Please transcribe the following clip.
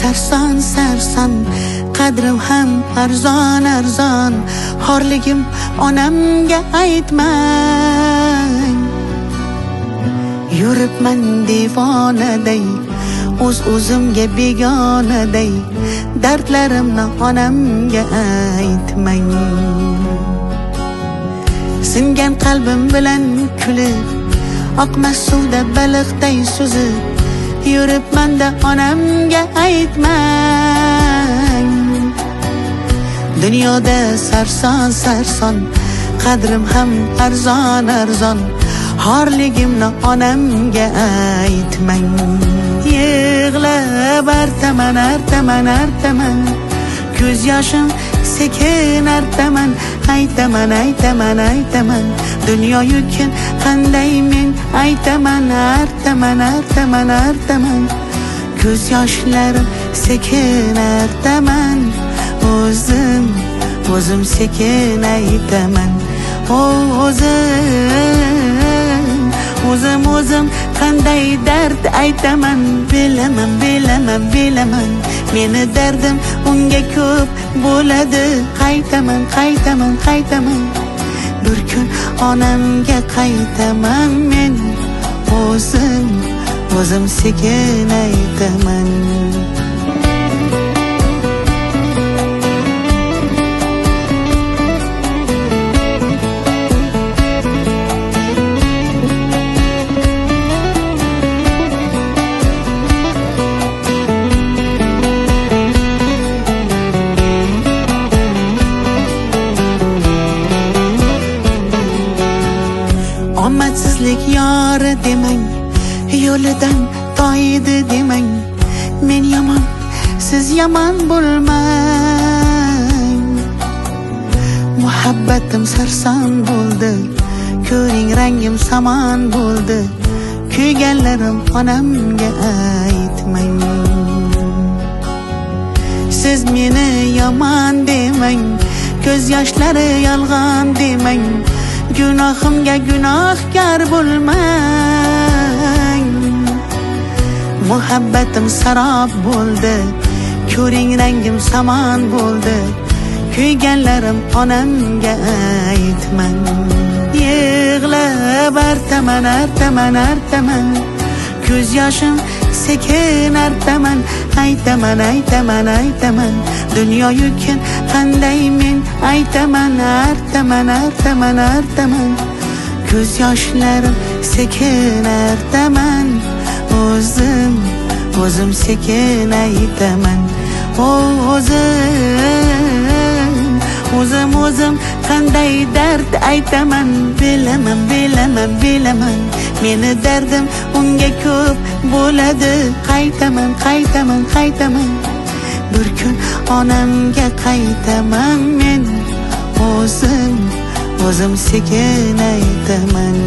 sarson sarson, qadrim ham arzon arzon, xorligim onamga aytmang. Yuribman devonaday, o'z o'zimga begonaday, dardlarimni onamga aytmang. Singan qalbim bilan kulib, oqmas suvda baliqday suzib, yuribman-da onamga aytmang. Dunyoda sarson sarson, qadrim ham arzon arzon, xorligimni onamga aytmang. Yig'lab artaman artaman artaman, ko'z yoshim sekin artaman, aytaman aytaman aytaman, dunyo yukin qanday men aytaman, artaman artaman artaman, ko'z yoshlarim sekin artaman, o'zim o'zim sekin aytaman, o'zim o'zim o'zim qanday dard aytaman, bilaman bilaman bilaman, meni dardim unga ko'p bo'ladi, qaytaman qaytaman qaytaman, bir kun onamga qaytaman men, o'zim o'zim sekin aytaman. Omadsizlik yori demang, yo'lidan toyidi demang, men yomon, siz yomon bo'lmang. Muhabbatim sarson bo'ldi, ko'ring rangim somon bo'ldi, kuyganlarim onamga aytmang. Siz meni yomon demang, ko'z yoshlari yolg'on demang, gunohimga gunohkor bo'lmang. Muhabbatim sarob bo'ldi, ko'ring rangim somon bo'ldi, kuyganlarim onamga aytmang. Yig'lab artaman artaman artaman, ko'z yoshim sekin artaman, aytaman aytaman aytaman, dunyo yukin qanday men aytaman, artaman artaman artaman, ko'z yoshlarim sekin artaman, o'zim o'zim sekin aytaman, o'zim o'zim o'zim qanday dard aytaman, bilaman bilaman bilaman, meni dardim unga ko'p bo'ladi, qaytaman qaytaman qaytaman, bir kun onamga qaytaman men, o'zim o'zim sekin aytaman.